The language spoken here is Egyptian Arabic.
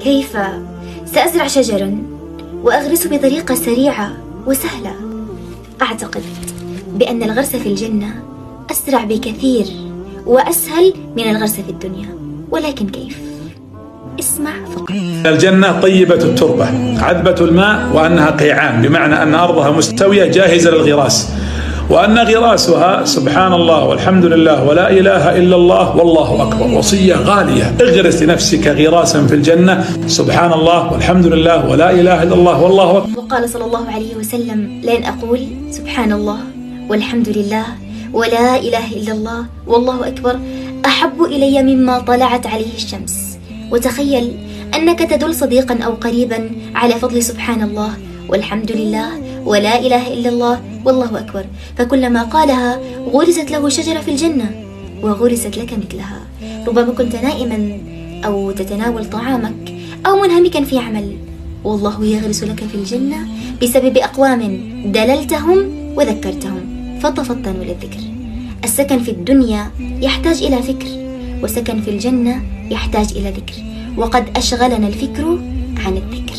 كيف سأزرع شجرا وأغرسه بطريقة سريعة وسهلة؟ أعتقد بأن الغرس في الجنة أسرع بكثير وأسهل من الغرس في الدنيا، ولكن كيف؟ اسمع فقط. الجنة طيبة التربة عذبة الماء، وأنها قيعان، بمعنى أن أرضها مستوية جاهزة للغراس، وأن غراسها سبحان الله والحمد لله ولا إله إلا الله والله أكبر. وصية غالية، اغرس لنفسك غراسا في الجنة، سبحان الله والحمد لله ولا إله إلا الله والله أكبر. وقال صلى الله عليه وسلم: لئن أقول سبحان الله والحمد لله ولا إله إلا الله والله أكبر أحب إلي مما طلعت عليه الشمس. وتخيل أنك تدل صديقا أو قريبا على فضل سبحان الله والحمد لله ولا إله إلا الله والله أكبر، فكلما قالها غرست له شجرة في الجنة وغرست لك مثلها. ربما كنت نائما أو تتناول طعامك أو منهمكا في عمل، والله يغرس لك في الجنة بسبب أقوام دللتهم وذكرتهم. فتفطنوا للذكر. السكن في الدنيا يحتاج إلى فكر، وسكن في الجنة يحتاج إلى ذكر، وقد أشغلنا الفكر عن الذكر.